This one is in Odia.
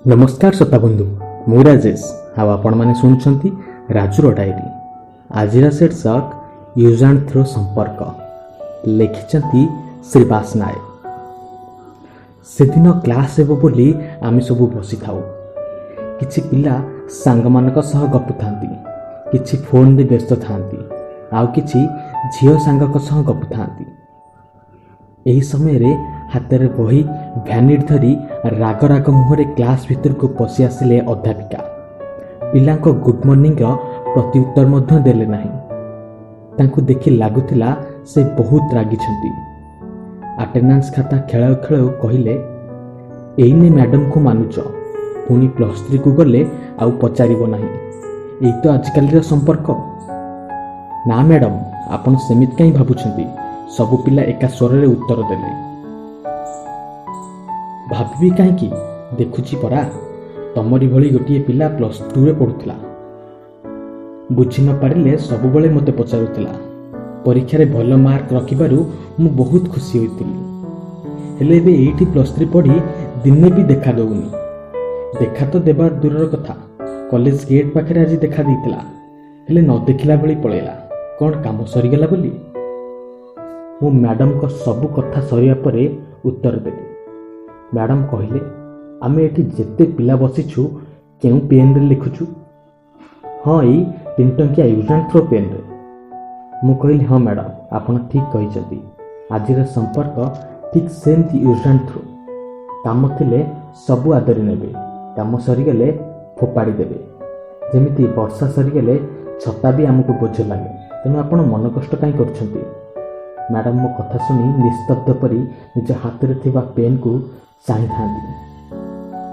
ନମସ୍କାର ଶ୍ରୋତାବନ୍ଧୁ, ମୁଁ ରାଜେଶ ଆଉ ଆପଣମାନେ ଶୁଣୁଛନ୍ତି ରାଜୁର ଡାଏରୀ। ଆଜିର ଶୀର୍ଷକ ୟୁଜ୍ ଆଣ୍ଡ ଥ୍ରୋ ସମ୍ପର୍କ। ଲେଖିଛନ୍ତି ଶ୍ରୀବାସ ନାୟକ। ସେଦିନ କ୍ଲାସ୍ ହେବ ବୋଲି ଆମେ ସବୁ ବସିଥାଉ। କିଛି ପିଲା ସାଙ୍ଗମାନଙ୍କ ସହ ଗପୁଥାନ୍ତି, କିଛି ଫୋନ୍ରେ ବ୍ୟସ୍ତ ଥାଆନ୍ତି, ଆଉ କିଛି ଝିଅ ସାଙ୍ଗଙ୍କ ସହ ଗପୁଥାନ୍ତି। ଏହି ସମୟରେ ହାତରେ ବହି, ଭ୍ୟାନିଟି ଧରି ରାଗ ରାଗ ମୁହଁରେ କ୍ଲାସ୍ ଭିତରକୁ ପଶି ଆସିଲେ ଅଧ୍ୟାପିକା। ପିଲାଙ୍କ ଗୁଡ୍ ମର୍ଣ୍ଣିଂର ପ୍ରତିଉତ୍ତର ମଧ୍ୟ ଦେଲେ ନାହିଁ। ତାଙ୍କୁ ଦେଖି ଲାଗୁଥିଲା ସେ ବହୁତ ରାଗିଛନ୍ତି। ଆଟେଣ୍ଡାନ୍ସ ଖାତା ଖେଳାଉ ଖେଳାଉ କହିଲେ, "ଏଇନେ ମ୍ୟାଡ଼ମକୁ ମାନୁଛ, ପୁଣି +3କୁ ଗଲେ ଆଉ ପଚାରିବ ନାହିଁ। ଏଇ ତ ଆଜିକାଲିର ସମ୍ପର୍କ।" "ନା ମ୍ୟାଡ଼ମ, ଆପଣ ସେମିତି କାହିଁ ଭାବୁଛନ୍ତି?" ସବୁ ପିଲା ଏକା ସ୍ୱରରେ ଉତ୍ତର ଦେଲେ। "ଭାବିବି କାହିଁକି? ଦେଖୁଛି ପରା। ତମରି ଭଳି ଗୋଟିଏ ପିଲା +2ରେ ପଢ଼ୁଥିଲା। ବୁଝି ନ ପାରିଲେ ସବୁବେଳେ ମୋତେ ପଚାରୁଥିଲା। ପରୀକ୍ଷାରେ ଭଲ ମାର୍କ ରଖିବାରୁ ମୁଁ ବହୁତ ଖୁସି ହୋଇଥିଲି। ହେଲେ ଏବେ ଏଇଠି +3 ପଢ଼ି ଦିନେ ବି ଦେଖା ଦେଉନି। ଦେଖା ତ ଦେବା ଦୂରର କଥା, କଲେଜ ଗେଟ୍ ପାଖରେ ଆଜି ଦେଖା ଦେଇଥିଲା, ହେଲେ ନ ଦେଖିଲା ଭଳି ପଳେଇଲା। କ'ଣ କାମ ସରିଗଲା ବୋଲି?" ମୁଁ ମ୍ୟାଡ଼ମଙ୍କ ସବୁ କଥା ସରିବା ପରେ ଉତ୍ତର ଦେଲି। ମ୍ୟାଡ଼ମ କହିଲେ, "ଆମେ ଏଠି ଯେତେ ପିଲା ବସିଛୁ, କେଉଁ ପେନ୍ରେ ଲେଖୁଛୁ?" "ହଁ, ଏଇ 3 ଟଙ୍କିଆ ୟୁଜ୍ ଆଣ୍ଡ ଥ୍ରୋ ପେନ୍ରେ।" ମୁଁ କହିଲି, "ହଁ ମ୍ୟାଡ଼ମ, ଆପଣ ଠିକ୍ କହିଛନ୍ତି। ଆଜିର ସମ୍ପର୍କ ଠିକ୍ ସେମିତି ୟୁଜ୍ ଆଣ୍ଡ ଥ୍ରୋ। କାମ ଥିଲେ ସବୁ ଆଦରି ନେବେ, କାମ ସରିଗଲେ ଫୋପାଡ଼ି ଦେବେ। ଯେମିତି ବର୍ଷା ସରିଗଲେ ଛତା ବି ଆମକୁ ବୋଝ ଲାଗେ। ତେଣୁ ଆପଣ ମନ କଷ୍ଟ କାହିଁ କରୁଛନ୍ତି?" ମ୍ୟାଡ଼ାମ ମୋ କଥା ଶୁଣି ନିସ୍ତବ୍ଧ ପରି ନିଜ ହାତରେ ଥିବା ପେନ୍କୁ ଚାହିଁଥାନ୍ତି।